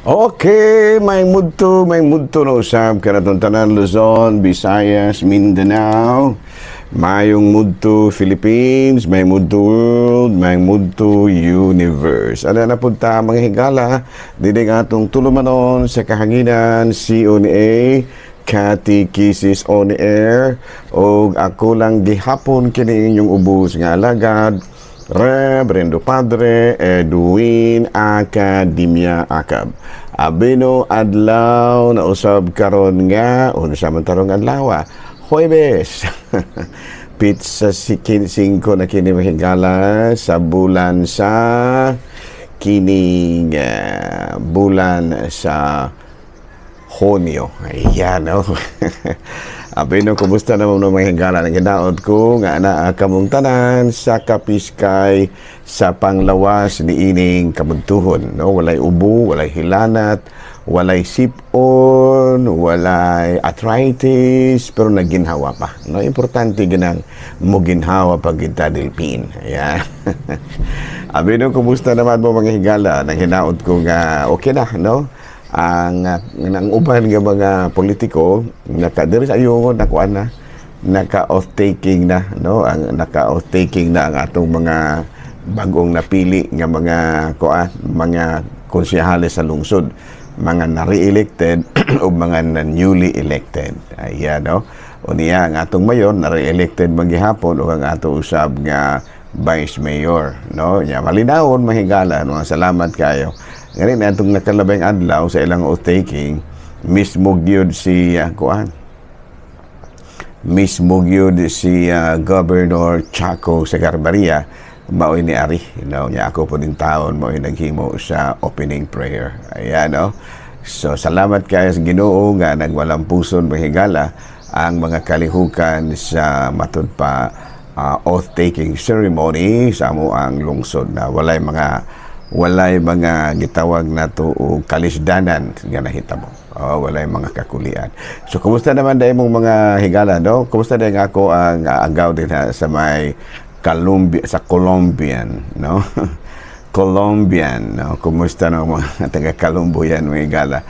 Okay, may mudto na usab kanatong tanan Luzon, Visayas, Mindanao. Mayong mudto Philippines, may mudto world, may mudto universe. Ano na punta, mga higala, dinhi atong tulumanon sa kahanginan, CONA, Catechesis on Air, o ako lang gihapon kini inyong ubos nga alagad, Reverendo Padre Edwin Academia Acab. Abino adlaw na usab karon nga unsa man tarong adlaw? Huwebes. Petsa 5 na kini, mahigala, sa bulan sa kining bulan sa Hunyo. Ayan, no? Abino, kumusta naman ng mga higala? Nang hinaot ko nga naa kamong tanan sa kapiskay sa panglawas ni ining kabuntuhon. No? Walay ubo, walay hilanat, walay sipon, walay arthritis, pero naginhawa pa. No? Importante ginang muginhawa pag kita dilpin. Ayan. Abino, kumusta naman mo, mga higala? Nang hinaot ko nga okay na, no? Ang uban nga mga politiko naka diri sa ayungon nakuan na, naka oath taking na, no? Ang naka oath taking na ang atong mga bagong napili nga mga kuan, mga konsehales sa lungsod, mga na-re-elected o mga na newly elected. Ayan, no? Unya ang atong mayor na-re-elected maghihapon o ang ato usab nga vice mayor, no? Nya malinawon, mahigala, no? Salamat kayo. Ngayon, atong nakalabing adlaw sa ilang oath taking, mismo gyud si kuan. Mismo gyud si Governor Chaco Sagarbarria mao'y ni ari, no? Nya ako po din taon mao'y naghimo sa opening prayer. Ayan, no? So salamat kayo sa Ginoo nga nagwalang puson, mahigala, ang mga kalihukan sa matud pa oath taking ceremony sa amo ang lungsod na walay mga gitawag nato og kalisdanan nga nahitabo. Oh, walay mga kakulian. So kumusta naman dahil mong mga higala, no? Kumusta din ako ang agaw din ha, sa may Columbia, sa Colombian, no? Colombian, no? Kumusta na mga taga Calumbuyan, mga higala?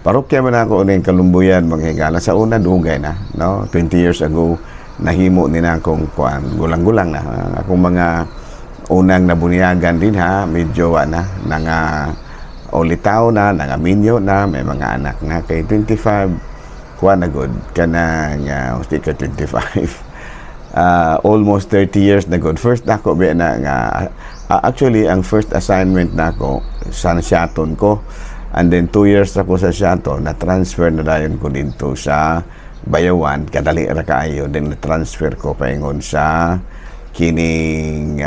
Parokya man ako uning Calumbuyan, mga higala. Sa una dugay na, no? 20 years ago nahimo ni na akong kuan, gulang-gulang na. Akong mga unang nabunyagan din ha, medyo na, nanga ulitaw na, nangaminyo na, may mga anak na. Kay 25, kuha na good, kanang, ka 25, almost 30 years na good. First nako ba na nga, actually, ang first assignment nako, sa Siaton ko, and then 2 years ako sa Siaton, na-transfer na dayon ko dito sa Bayawan, kadali ra kaayo, then na-transfer ko paingon sa kining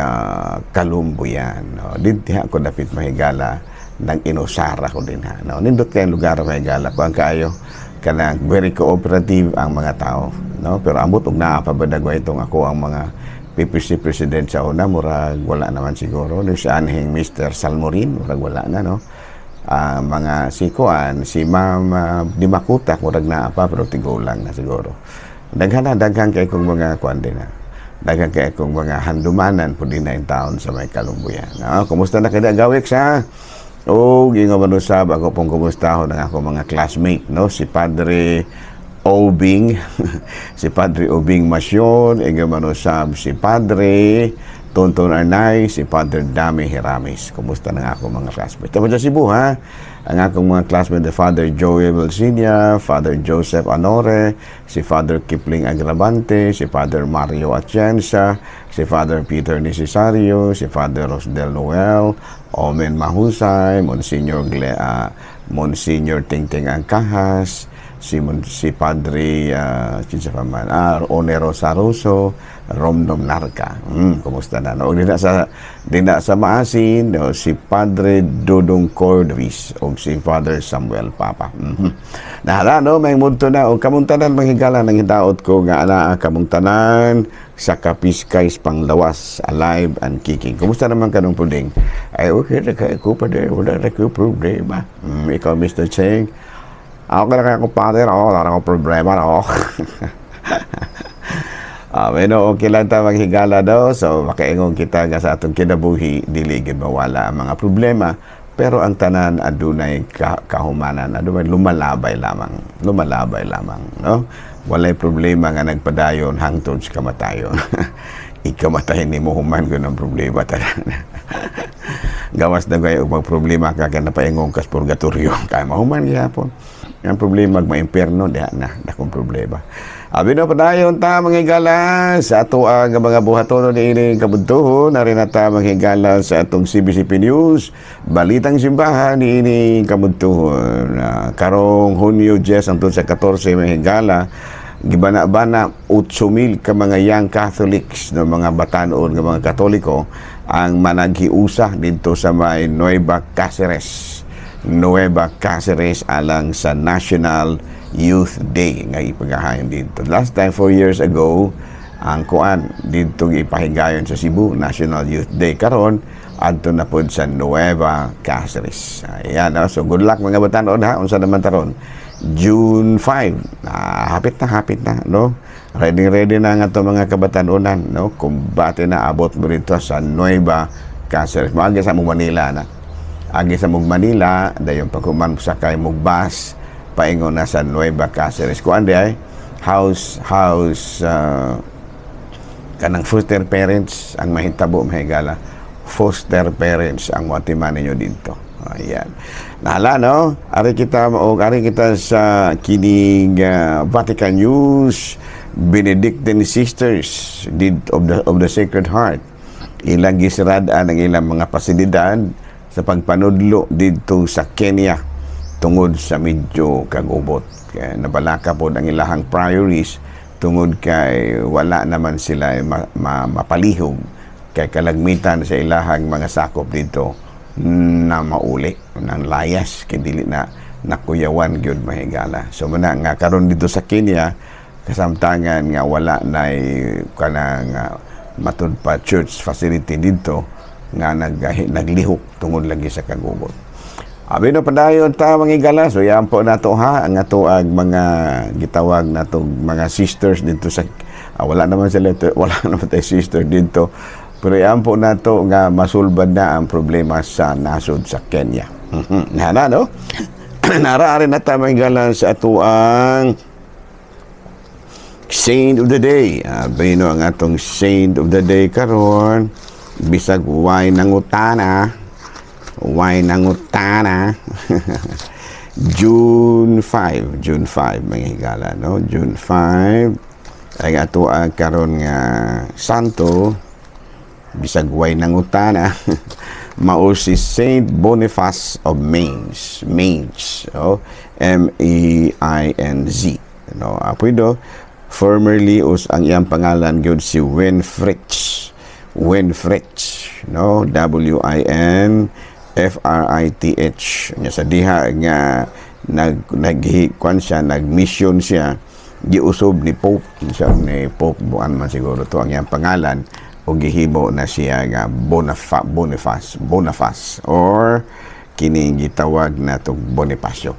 Kalumbuyan. No? Dinhi ako dapit, mahigala, nang inusara ko din ha. No? Nindot kayong lugar, mahigala. Kuan kaayo, kanang very cooperative ang mga tao. No? Pero ambot og naa pa ba itong ako ang mga PPC president sa una, murag wala naman siguro. Ni si anhing Mr. Salmorin, murag wala na, no? Mga si Kuan, si Ma'am Dimakuta, murag naa pa, pero tigulang na siguro. Daghan na, daghan kay kong mga kuan din na. Daghan kay kong mga handumanan po din na in town sa may Kalumbuyan. No? Kumusta na kada gawik sa? O, gingo manusab, ako pong kumustahon ang ako mga classmate, no? Si Padre Obing, si Padre Obing Masyon, ingo manusab si Padre Tonton Arnay, si Padre Dami Hiramis. Kumusta na nga ako mga classmates? Tapos sa Cebu, ha? Ang akong mga classmate, the Father Joey Belsinia, Father Joseph Anore, si Father Kipling Agravante, si Father Mario Atienza, si Father Peter Necesario, si Father Rosdel Noel, Omen Mahusay, Monsignor Tingting Angkahas, si Padre kinsa pa man, Onero Saruso, Romdom Narca. Kumusta na? No? Dina sa Maasin, no, si Padre Dodong Cordovis o si Father Samuel Papa. Nahala, no, may mudto na. O kamuntanan, manghigala, nang hitaot ko nga ana kamuntanan sa Kapiskay Panglawas, alive and kicking. Kumusta naman kanong puding? Ay, okay na kay ko pa wala na ko problema. Ikaw, Mr. Cheng? Ako ka na kaya ko, Father, ako, wala na akong problema, ako. Pero okay lang ta, maghigala daw. So makaingon kita nga sa atong kinabuhi dili gid mawala ang mga problema. Pero ang tanan adunay kahumanan, adunay lumalabay lamang, lumalabay lamang, no? Walay problema nga nagpadayon hangtod sa kamatayon. Ikamatay nimo, human ko ng problema tanan. Gawas na kayo og problema ka kay napaingong kas purgatorio kay mahuman gihapon. Ang problema maimpierno diha na dakong problema. Abi no, padayon ta, mga higala, sa ato ang mga buhatono niining kabudtuhon. Ari na ta, mga higala, sa atong CBCP News, Balitang Simbahan niining kabudtuhon. Karong Hunyo 10 hangtod sa 14, mga higala, gibana-bana 8,000 ka mga young Catholics, no, mga batanon nga mga Katoliko ang managhiusa didto sa may Nueva Cáceres. Nueva Cáceres alang sa National Youth Day nga ipagahayon dito. Last time, 4 years ago, ang kuan dito ipahigayon sa Cebu, National Youth Day. Karon adto na pod sa Nueva Cáceres. Ayan, no? So good luck, mga batanon, ha. Unsa naman taron? June 5. Ah, hapit na, no? Ready ready na nga to mga kabatanunan, no? Kumbate na, abot mo rito sa Nueva Cáceres. Maagi sa mong Manila na. Agi sa mong Manila, dayon paghuman sakay mong bus, paingon na sa Nueva Cáceres. Kuan di ay house house kanang foster parents ang mahitabo, mahigala. Foster parents ang moatiman ninyo dito. Ayan. Nahala, no? Ari kita o ari kita sa kining Vatican News. Benedictine Sisters did of the Sacred Heart, ilang gisirad-an ang ilang mga pasilidad sa pagpanudlo didto sa Kenya tungod sa medyo kagubot. Kaya nabalaka pod ang ilahang priories tungod kay wala naman sila mapalihog kay kalagmitan sa ilahang mga sakop dito na mauli ng layas kay dili na nakuyawan gyud, mahigala. So muna nga karon dito sa Kenya, kasamtangan nga wala na kanang matud pa church facility dito nga naglihok tungod lagi sa kagubot. Abi no, padayon ta, mga higala. So yan po nato ha ang ato ang mga gitawag nato mga sisters dito sa wala naman sila, wala naman tayo sister dito. Pero yan po nato nga masulbad na ang problema sa nasod sa Kenya. Nana, no? Nara rin na ta, mga higala, sa ato ang Saint of the Day. Abi no, ang atong Saint of the Day karon, bisag way nangutana, way nangutana. June 5, June 5, mga higala, no? June 5 ay ato ang karon nga santo, bisag way nangutana, mao si Saint Boniface of Mainz. Mainz, oh, M A I N Z. No, apuido formerly us ang iyang pangalan gyud si Winfrith. Winfrith, no? W I N F R I T H. Nya sa diha nga nag nagkuan siya, nag-mission siya, giusob ni Pope siya, ni Pope buan man siguro to ang iyang pangalan o gihimo na siya nga Boniface, Boniface or kining gitawag na tog Bonifacio.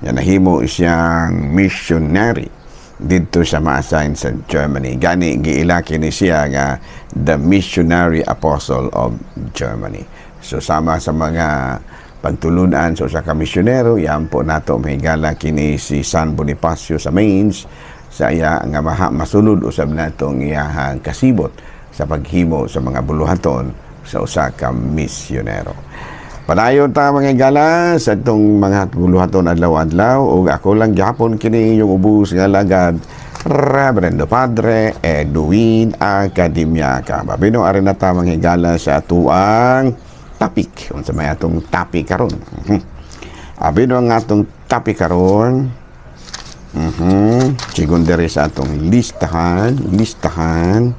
Nya nahimo siyang missionary didto sa ma-assign sa Germany. Gani giila kini siya nga the missionary apostle of Germany. So sama sa mga pagtulunan sa usa ka misyonero, yan po nato, mahigala, kini si San Bonifacio sa Mainz sa iya nga maha, masunod usab nato ang iyahang kasibot sa paghimo sa mga buluhaton sa usa ka misyonero. Padayon ta, mga higala, sa itong mga buluhaton adlaw-adlaw ug ako lang gyapon kini inyong ubos nga alagad, Reverendo Padre Edwin Academia. Babino ari na ta, mga higala, sa atuang topic. Unsa may atong topic karon? Abi no, ang atong topic karon, sigon diri sa atong listahan, listahan,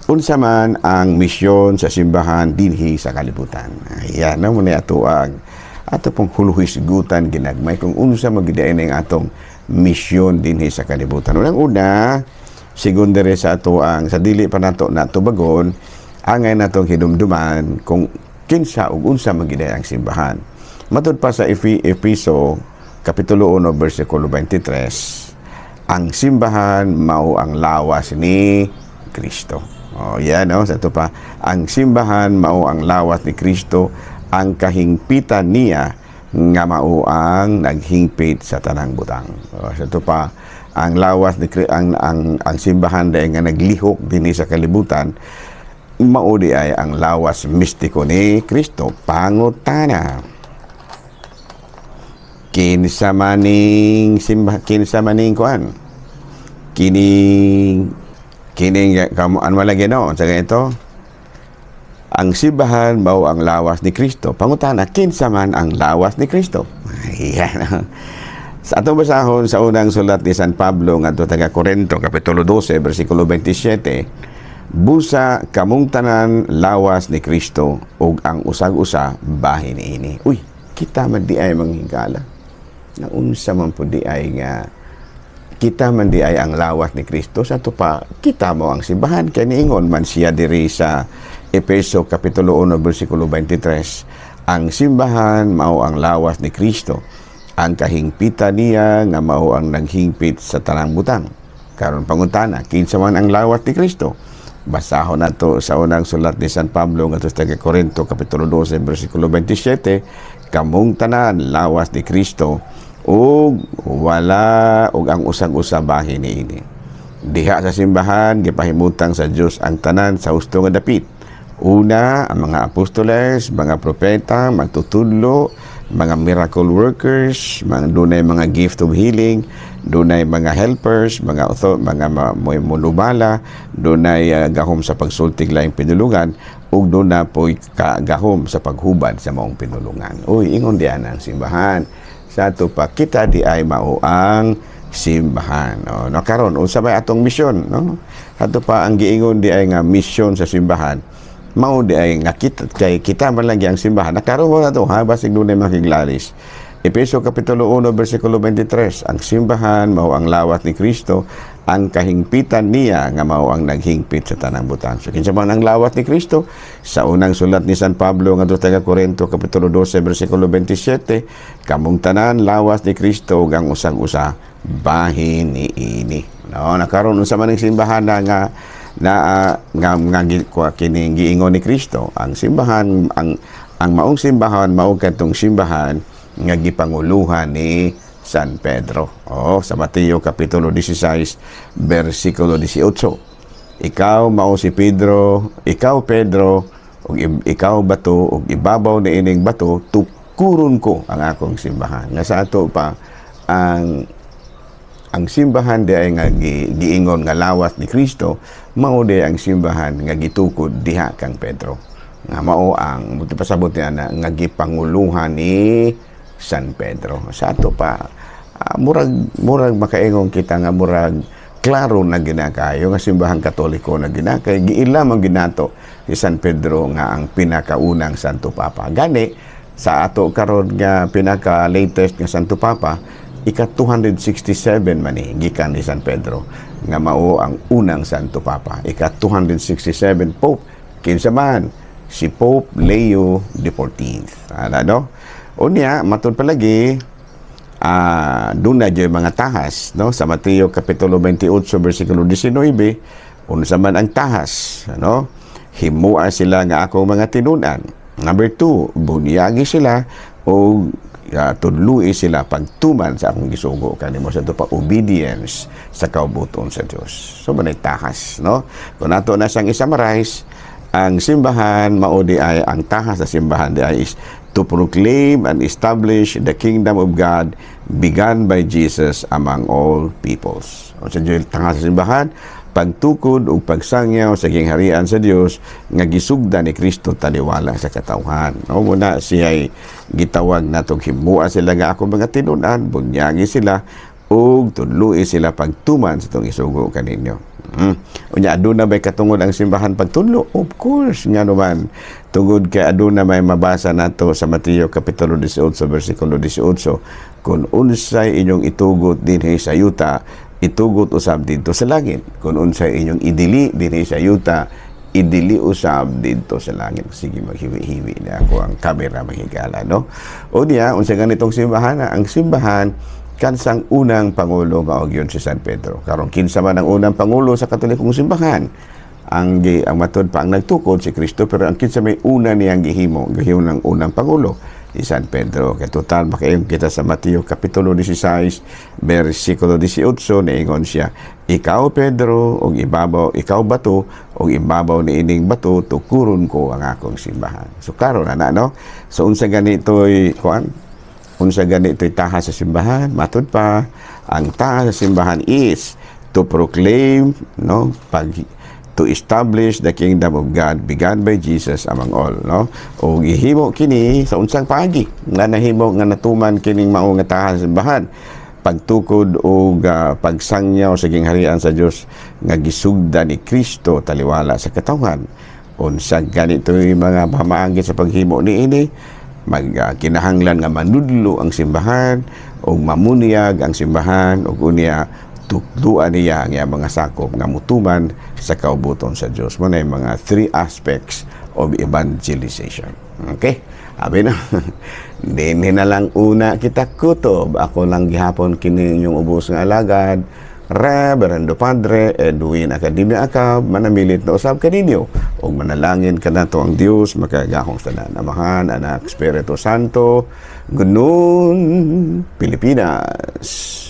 unsa man ang misyon sa simbahan dinhi sa kalibutan? Ayan na muna ato ang ato pong huluhisgutan ginagmay kung unsa magiday ang atong misyon dinhi sa kalibutan. Unang-una, sigon diri sa ato ang sa dili pa nato na tubagon, angay natong hinumduman kung kinsa ug unsa magiday ang simbahan. Matud pa sa Efeso Kapitulo 1 bersikulo 23, ang simbahan mao ang lawas ni Kristo. Oh, yan, no? Sa ito pa, ang simbahan mao ang lawas ni Kristo. Ang kahingpitan niya nga mao ang naghingpit sa tanang butang. O, sa ato pa, ang lawas ni ang simbahan diay nga naglihok dinhi sa kalibutan mao diay ang lawas mistiko ni Kristo. Pangutana, kinsa maning simba, kinsa maning kuan, kining kining kamo ano lagi, no? Sa ganito, ang simbahan mao ang lawas ni Kristo. Pangutana, kinsa man ang lawas ni Kristo? Ayan. Sa atong basahon sa unang sulat ni San Pablo ngadto taga Corinto, kapitulo 12, bersikulo 27: "Busa kamong tanan lawas ni Kristo ug ang usag-usa bahin niini." Uy, kita man diay, mga higala. Naunsa man po diay nga kita man diay ang lawas ni Kristo? Sa ato pa, kita mao ang simbahan kay niingon man siya diri sa Epeso kapitulo 1 bersikulo 23, ang simbahan mao ang lawas ni Kristo, ang kahingpitan niya nga mao ang naghingpit sa tanang butang. Karon, pangutana, kinsa man ang lawas ni Kristo? Basahon nato sa unang sulat ni San Pablo ngadto sa taga Corinto, kapitulo 12 bersikulo 27: "Kamong tanan lawas ni Kristo ug wala ug ang usag-usa bahin niini." Diha sa simbahan, gipahimutang sa Dios ang tanan sa husto nga dapit. Una, ang mga apostoles, mga propeta, magtutudlo, mga miracle workers, mga dunay mga gift of healing, dunay mga helpers, mga author, mga monubala, dunay gahom sa pagsultig laing pinulungan ug duna po'y gahom sa paghubad sa maong pinulungan. Uy, ingon diyan ang simbahan. Sa ato pa, kita diay mao ang simbahan. O, no, karon unsa may atong misyon, no? Ato pa, ang giingon diay nga misyon sa simbahan mao diay nga kita, kay kita man lang ang simbahan. Nakaroon mo na to ha, basig dunay makiglalis. Epeso kapitulo 1 bersikulo 23, ang simbahan mao ang lawas ni Kristo, ang kahingpitan niya nga mao ang naghingpit sa tanang butang. So kinsa man ang lawas ni Kristo? Sa unang sulat ni San Pablo ngadto taga Corinto, kapitulo 12 bersikulo 27, "Kamong tanan lawas ni Kristo ug ang usag-usa bahin niini." No, nakaron, unsa man ang simbahan na nga na nga nga kining giingon ni Kristo? Ang simbahan, ang maong simbahan mao kadtong simbahan nga gipanguluhan ni San Pedro. Oh, sa Mateo kapitulo 16 bersikulo 18. "Ikaw mao si Pedro, ikaw Pedro, ug ikaw bato, ug ibabaw ni ining bato tukuron ko ang akong simbahan." Nga sa ato pa, ang simbahan diay nga giingon nga lawas ni Kristo mao diay ang simbahan nga gitukod diha kang Pedro. Nga mao ang muti pasabot niya na nga gipanguluhan ni San Pedro. Sa ato pa, murag makaingon kita nga murag klaro na ginakayo nga Simbahang Katoliko na ginakay giila man ginato si San Pedro nga ang pinakaunang Santo Papa. Gani sa ato karon nga pinaka latest nga Santo Papa, ika 267 man ni gikan ni San Pedro nga mao ang unang Santo Papa, ika 267 Pope. Kinsa man? Si Pope Leo XIV. Ana, no? Unya, matud palagi, doon na dyan mga tahas, no? Sa Mateo kapitulo 28 bersikulo 19, unsa man ang tahas, ano? Himua sila nga akong mga tinunan. Number 2, bunyagi sila o tudlui sila pagtuman sa akong gisugo kanimo. Sa pa, obedience sa kaubuton sa Dios. So manay tahas, no? Kung nato na siyang i-summarize, ang simbahan mao diay, ang tahas sa simbahan diay is to proclaim and establish the kingdom of God begun by Jesus among all peoples. O sa Dios, tahas sa simbahan, pagtukod ug pagsangyaw sa gingharian sa Dios nga gisugda ni Kristo taliwala sa katawhan. No, muna siya'y gitawag natong himua sila nga ako mga tinun-an, bunyagi sila ug tudloi sila pagtuman sa itong isugo kaninyo. Unya, aduna bay katungod ang simbahan pagtudlo? Of course, nga naman. Tungod kay aduna may mabasa nato sa Mateo kapitulo 18 bersikulo 18, "Kung unsay inyong itugot dinhi sa yuta, itugot usab didto sa langit. Kung unsay inyong idili dinhi sa yuta, idili usab didto sa langit." Sige, maghiwi-hiwi na ako ang kamera, mahigala, no? O niya, unsa ganitong simbahan? Ang simbahan kansang unang pangulo mao gyud si San Pedro. Karon, kinsa man ang unang pangulo sa Katolikong simbahan? Ang matud pa, ang nagtukod si Kristo, pero ang kinsa may una niyang gihimo, gihimo ng unang pangulo si San Pedro. Kay total makaingon kita sa Mateo kapitulo 16 bersikulo 18, niingon siya, "Ikaw Pedro, ug ibabaw, ikaw bato, ug ibabaw ni ining bato tukuron ko ang akong simbahan." So klaro na na, no? So unsa ganito'y kuan? Unsa ganito'y taha sa simbahan? Matud pa, ang taha sa simbahan is to proclaim, no, pag to establish the kingdom of God begun by Jesus among all, no? O gihimo kini sa unsang paagi nga nahimo nga natuman kining mao nga taha sa simbahan? Pagtukod og pagsangyaw sa gingharian sa Dios nga gisugda ni Kristo taliwala sa katawhan. Unsa ganito'y mga pamaagi sa paghimo niini? Mag kinahanglan nga manudlo ang simbahan og mamuniyag ang simbahan, ug unya tukduan niya ang iyang mga sakop nga mutuman sa kaubuton sa Dios. Mao na yung mga three aspects of evangelization. Okay? Abi na. Dinhi na lang una kita kutob. Ako lang gihapon kini inyong ubos nga alagad, Reverendo Padre Edwin Academia Acab, manamilit na usab kaninyo. Ug manalangin kanato ang Dios makagagahom sa tanan, Amahan, Anak, Espiritu Santo. Good noon, Pilipinas.